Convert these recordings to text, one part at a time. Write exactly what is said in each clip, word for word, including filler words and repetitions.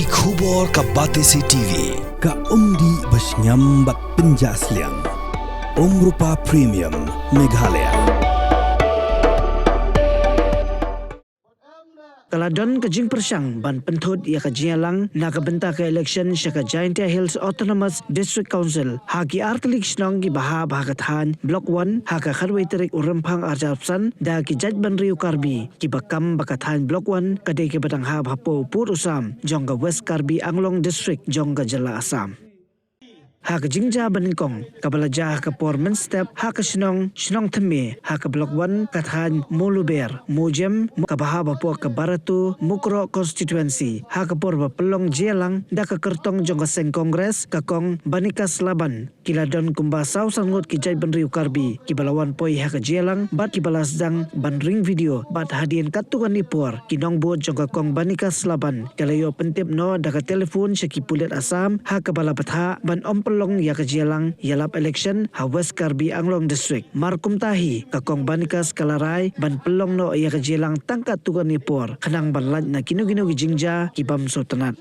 Ki khubor ka Batesi T V, ka umdih ba shngiam bad pynjah sliang. Umrupa Premium, Meghalaya. Ka la don ka jingpyrshang ban pynthut ïa ka jingïalang na ka bynta ka election sha ka Jaintia Hills Autonomous District Council ha ki artylli ki shnong kiba hap ha ka thaiñ Block One ha ka khatwei tarik u Rymphang arhajar arphew san da ki jaitbynriew Karbi kiba kam ba ka thaiñ Block One ka dei kaba dang hap hapoh u pud u sam jong ka West Karbi Anglong District jong ka jylla Assam. Ha ka jingjia banyngkong kaba la jia ha ka por mynstep ha ka shnong, shnong Thymme ha ka Block One ka thaiñ Moluber, Mojem, kaba hap hapoh ka Barato Mukroh Constituency ha ka por ba pynlong jingïalang da ka kyrtong jong ka seng Congress, ka Kong Banikas Laban, ki la don kumba saw san ngut ki jaitbynriew Karbi kiba la wan poi ha ka jingïalang bad kiba la sdang ban ring video bad hadien katto katne por ki nongbud jong ka Kong Banikas Laban ki la ïoh pyntip noh da ka telephone sha ki pulit Assam ha kaba la bthah ban ym pynlong ïa ka jingïalang ïalap election ha West Karbi Anglong District. Mar kumta hi ka Kong Banikas ka la rai ban pynlong noh ïa ka jingïalang tang katto katne por khnang ban lait na kino kino ki jingjia ki bym sngewtynnat.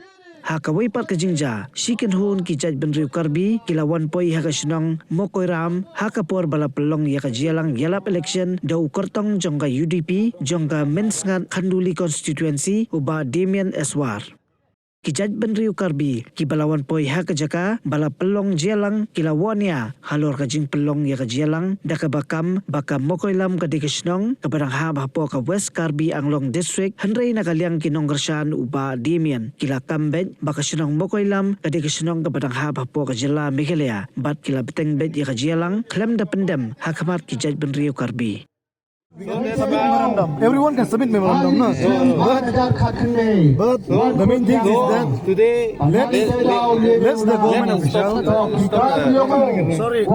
Ha kawei pat ka jingjia, shi kynhun ki jaitbynriew Karbi ki la wan poi ha ka shnong Mokoiram ha ka por ba la pynlong ïa ka jingïalang ïalap election da u kyrtong jong ka U D P jong ka Mynsngat Khanduli Constituency, u Bah Damian Eswar. Ki jaitbynriew Karbi kiba la wan poi ha ka jaka ba la pynlong jingïalang ki la wan ïa halor ka jingpynlong ïa ka jingïalang da kaba kam ba ka Mokoiram ka dei ka shnong kaba dang hap hapoh ka West Karbi Anglong District, hynrei na ka liang ki nongkyrshan u Bah Damian ki la kam beit ba ka shnong Mokoiram ka dei ka shnong kaba dang hap hapoh ka jylla Meghalaya bad ki la bteng beit ïa ka jingïalang khlem da pyndem ha khmat ki jaitbynriew Karbi. Everyone can submit memorandum, no? But, but the main thing is that Today, let, let the government official. Sorry, sorry, sir.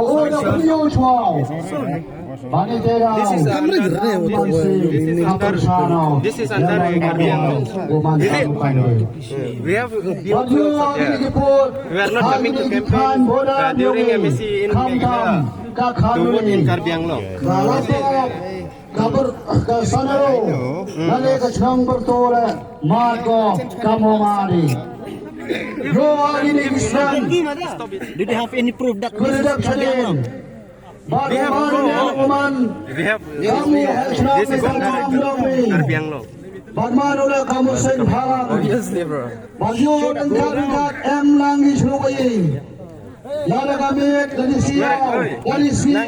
This is under this is under this is under a Karbi Anglong. Is it? We have a few clothes up there. We are not coming to campaign uh, during M A C in Meghalaya to vote in Karbi Anglong. Ka bar ka sanaro na le ka chang bar to le ma ko ka mo ma ni. Yo ani ni ki san. Do they have any proof that Ko da chade. Ba ko ma ni ko man. We have Ka mo ha chang this is ka under chang dong ni. Karbi Anglong. Ba ma no le ka mo sen phalang. Obviously, bro. Ba yo kan ka ka em lang ni chlo ko yi. Ya da ka me ka ni si ya. Ka ni si. Ka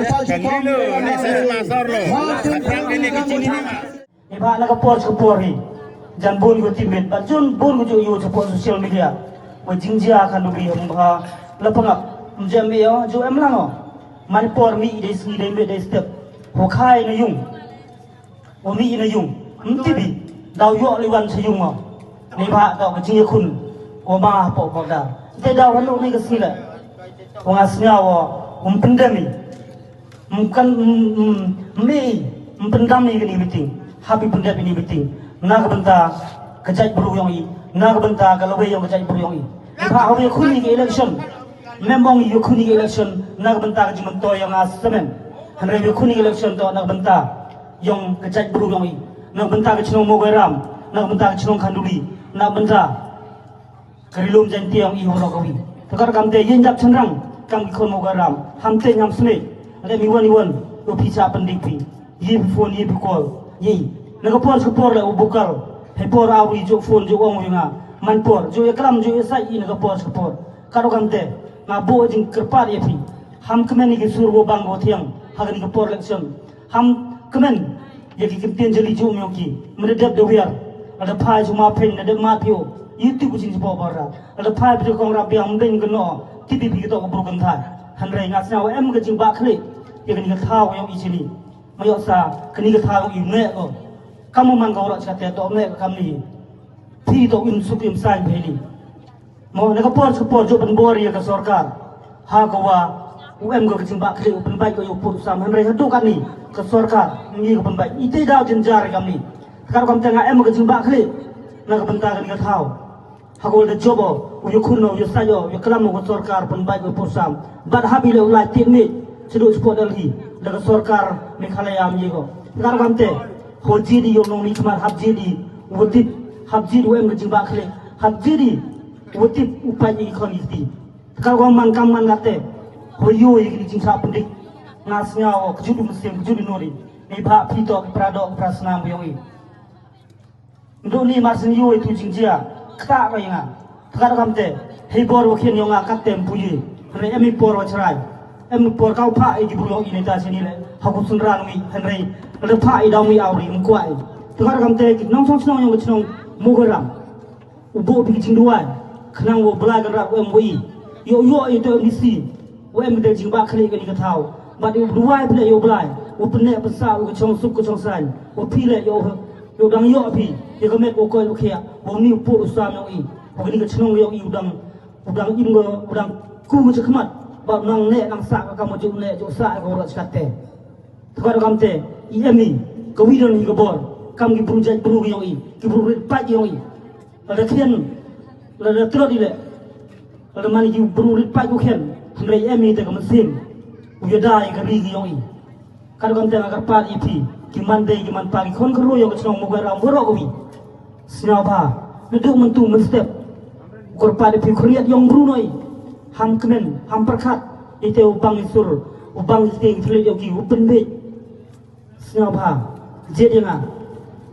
sa chang ni. Eba na ka por sha ka por hi jan bun ko teammate ba jun bun ko ju yu sha por social media. Wa jingjia kan du bi hum ha la pangap. Mjem ïa ju em lang o. Man por mi dei sngi dei me dei step. Ho khai na yung. Wa mi na yung. Mtibi. Daw yo li wan sha yung o. Ni ba daw ka jingïakhun. Wa ma hapoh border. Te daw hanu ni ka sngi la. Wa nga sngaw o. Um pyndem i. Mkan mi mpyndam ïa kane ka meeting. Hap i pyndep ïa kane ka meeting na ka bynta ka jaitbru yong i, na ka bynta ka lawei yong ka jaitbru yong i. Ba ha ïakhun ïa ka election. Mem ong ïakhun ïa ka election na ka bynta ka jingmyntoi yong nga samen. Hynrei ïakhun ïa ka election to na ka bynta yong ka jaitbru yong i, na ka bynta ka chnong Mogoiram, na ka bynta ka chnong Khanduli, na ka bynta ka ri lum Jaintia yong i horo kawi. Te kat kam te yin dap chynrang kam ki khon Mogoiram. Ham te nyam sne. Ade mi wan i wan u phi cha pynding phi. Yi phi phone yi phi call. Yi na ka por sha ka por le u bukal. He por awi ju phone ju ong wi nga. Man por ju e klam ju e sai i na ka por sha ka por. Kat kam te nga bu jing kyrpad ye phi. Ham kmen ki sur wo bang wo thiang ha ka ni ka por election. Ham kmen ïa ki ktien jali ju ong ïong ki. Mene dep de wiar. Ada phai ju ma peng na dep ma pio. Itu ku jing ju bo bara. Ada phai pio kong rap biang mbeng keno. Tibi pi ketok bro kan thai. Hynrei nga sñiaw em ka jingbakhleh ïa kani ka thaw yong i chini. Ma ïoh sa kani ka thaw yong i meh ko. Kamu man ka wara chate to meh ka kamni. Phi to im suk im sain bheli. Mo na ka por ka por jooh pynbor ïa ka sorkar ha ka wa u em ka jingbakhleh u pynbait ka ïa u pud u sam, hynrei haduh katni ka sorkar ngi ka pynbait ite daw jynjar ïa kamni. Ka rukom te nga em ka jingbakhleh na ka bynta kani ka thaw. Ha ka wa da jop o u ïa khun o u ïa sait o u ïa klam o ka sorkar pynbait ka ïa u pud u sam. Bad hap i leh u lai tied miej shaduh shapoh Delhi da ka sorkar Meghalaya am ïa ko. Ka rukom te ho jied i ïa u nongmihkhmat, hap jied i u wa tip, hap jied u em ka jingbakhleh. Hap jiri u tip u pait ïa ki khon ki kti. Te ka rukom man kam man late, hoi ïoh ïa kine ki jingshah pyndik. Nga sngew ka jut u mynsiem, ka jut u nuri. Neibhah phi toh ki para doh ki para snam ba ïong i. Ndu ni mar sien ïoh ïa tu jingjia. Kata ka ïa nga. Te ka rukom te, hei bor wa khian ïong nga katte ym pu ïa. Hynrei em i por wa chrai. Em i por kaw phah ïa ki bru ïong i neita chini le. Ha ku synran wi hynrei lada phah i daw mi awri ym kwai. Te ka rukom te ki nongshong shnong ïong ka chnong Mugaram. U buh phi ki jingduwai khnang wa u Blai kan rap u em wa i. Ïoh ïoh ïa u M D C u em da jingbah khlieh kani ka thaw. Bad u duwai phi leh ïa u Blai u pynneh pynsah u ka chong suk ka chong saiñ. Wa phi leh ïa u, ïa u dang ïoh phi ïa ka met u koit u khiah. Wa uni u pur u sam ïong i. Wa kani ka chnong ïong i u dang, u dang im, u dang ku ka chakhmat. Bad u nang neh nang sah ka kam u ju neh ju sah ka u rot shkat te. Te ka rukom te i em i ka wi don hi ka bor kam ki bru jait bru ki ïong i, ki bru rit pait ïong i. Lada khian, lada trot i le, lada man ki bru rit pait u khian, hynrei em i te ka mynsiem u ïada ïa ka ri ki ïong i. Ka rukom te nga kyrpad ïa phi ki man dei ki man pa, ki khon kyrwoh ïong ka chnong Mugaram waroh ka wi. Sngewbha naduh myntu mynstep u kyrpad ïa phi u khyrniat ïong bru noh i. Ham kmen ham pyrkhat ïa te u bang i sur, u bang i tieng thylliej ïong ki u pynbeit. Sngewbha jied ïa nga.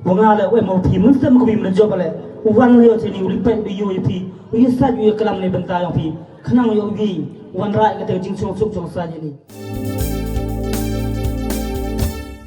Wa nga le u em u phi mynstep ka wi mynjop le u wan le ïa chini u lipet u ïoh ïa phi, u ïa sait u ïa klam ne bynta ïong phi. Khnang ïa u wi wan rai ka te ka jingchong suk chong saiñ ïa ni.